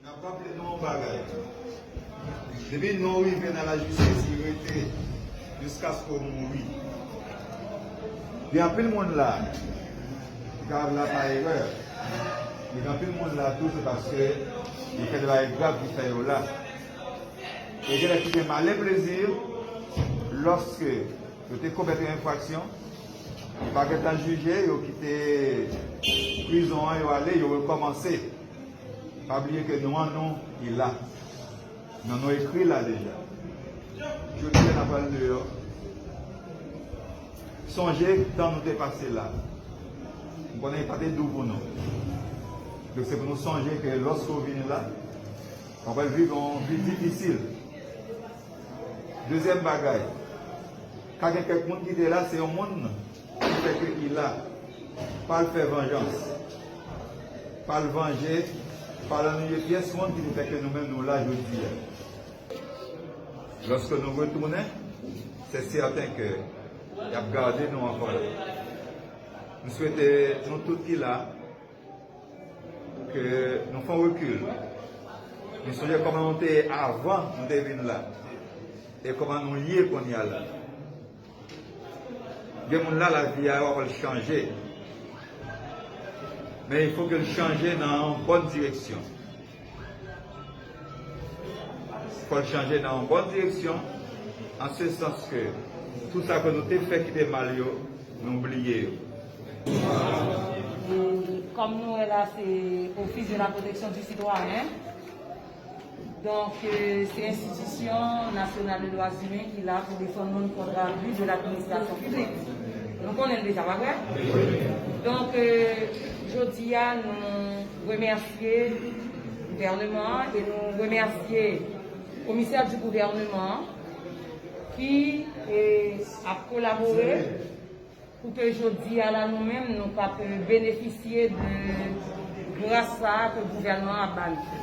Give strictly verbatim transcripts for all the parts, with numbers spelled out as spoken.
N ap raple nou yon bagay. Depi nou rive nan lajistis, li rete jiskaske w mouri. Gen anpil moun la ki ka la pa erè. Men gen anpil moun la tou, se paske yo fè de bagay grav ki fè yo la. E genlè ki gen male plezi lòske yo te komèt yon enfraksyon, yo pa gentan jije, yo kite prizon an, yo ale, yo rekòmanse. Pa bliye ke non an nou, li la. Non nou ekri la deja. Jodi a, n ap pral deyò. Sonje tan nou te pase la. M konnen li pa te dou pou nou. Donk, se pou nou sonje ke lòske w vini la, w ap pral viv yon vi difisil. Dezyèm bagay, ka gen kèk moun ki te la, se yon moun ki fè ke li la. Pa al fè vanjans. Pa al vanje, pa al annuiye pyès moun ki te fè ke nou menm nou la jodi a. Lòske nou retounen, se sèten ke y ap gade nou ankò la. M swete nou tout ki la, ke nou fè yon rekil. Nou sonje kòman nou te ye avan nou te vin la. E kòman nou ye kounye a la. Gen moun la, lavi a yo ap chanje. Men il faut que l chanje nan yon bòn direksyon. Fò l chanje nan yon bòn direksyon, an se sans ke tout sa ke nou te fè ki te mal yo, nou bliye yo. Kòm nou wè la, se Office de la Protection du Citoyen. Donk, euh, se enstitisyon nasyonal de dwa imen ki la pou defann moun kont abi de ladministrasyon piblik. Nou konnen l deja, pa vre? Donk, euh, jodi a, nou remèsye gouvènman an e nou remèsye komisè di gouvènman an ki, eh, ap kolabore pou ke jodi a la, nou menm, nou kap, eh, benefisye de gras sa a ke gouvènman an ap ba nou.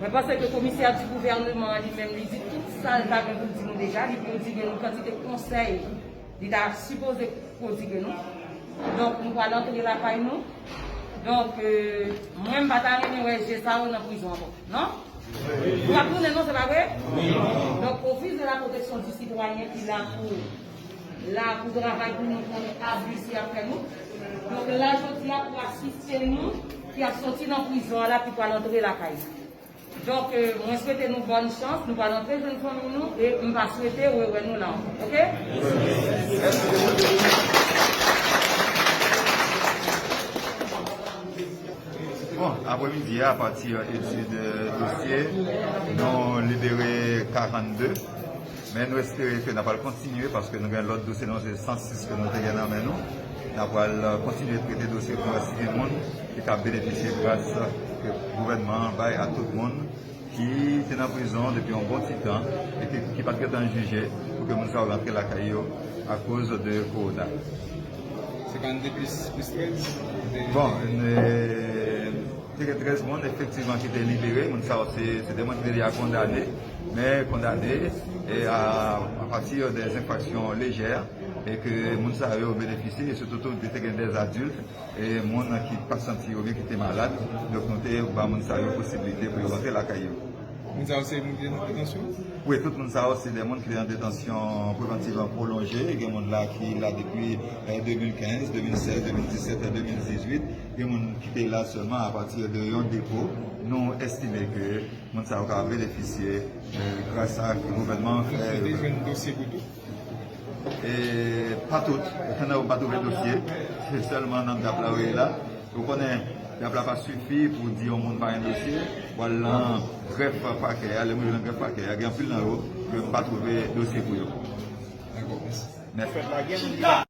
Mwen panse ke komisè di gouvènman an li menm, li di tout sa l ta gen pou l di nou deja, li pwodigi nou kantite konsèy li ta sipoze pwodigi nou. Donk, nou pral antre lakay nou. Donk, euh, mwen, m pa ta renmen wè je sa yo nan prizon ankò. Non? Nou ap tounen non, se pa vre? Donk, Office de la Protection du Citoyen ki la pou, la pou travay pou nou konnen abi si ap fè nou. Donk, la jodi a pou asiste nou ki ap soti nan prizon an la, ki pral antre lakay. Donk, euh, mwen swete nou bòn chans, nou pral antre jwenn fanmi nou, e m pa swete rewè nou la ankò. Oke? Bon, apremidi a, apati etid, euh, dosye, nou libere karannde. Men nou espere ke n ap al kontinye, paske nou gen lòt dosye, nou se san sis ke nou te gen nan men nou. N ap al, euh, kontinye trete dosye pou wè si gen moun ki ka benefisye gras ke gouvènman an bay a tout moun ki te nan prizon depi yon bon ti tan e ki, ki pa t gentan jije pou ke moun sa yo rantre lakay yo akoz de kowona. Se karannde plis, plis trèz? Bon, euh, te gen trèz moun efektivman ki te libere. Moun sa yo se, se de moun ki te deja kondane, men kondane e a, a pati de enfraksyon lejè e ke moun sa yo benefisye, e sitou tou te gen de adilt e moun ki pa santi yo byen, ki te malad. Donk, nou te ba moun sa yo posiblite pou yo rantre lakay yo. Moun sa yo se moun ki te nan detansyon? Wi, tout moun sa yo se de moun ki te nan detansyon prevantiv pwolonje. Gen moun la ki la depi, eh, de mil kenz, de mil sèz, de mil disèt, de mil dizuit. Gen moun ki te la sèlman apati de yon depo. Nou estime ke moun sa yo ka benefisye, eh, gras a gouvènman an fè. Ou te jwenn dosye pou tou? E pa tout. Nan yo pa twouve dosye. Se sèlman nan dap la yo ye la. Ou konnen, dap la pa sifi pou di yon moun pa gen dosye. W al nan grèf pakè a, lè mwen jwenn nan grèf pakè a, gen anpil nan yo ke m pa twouve dosye pou yo. Dakò, mèsi. Mèsi.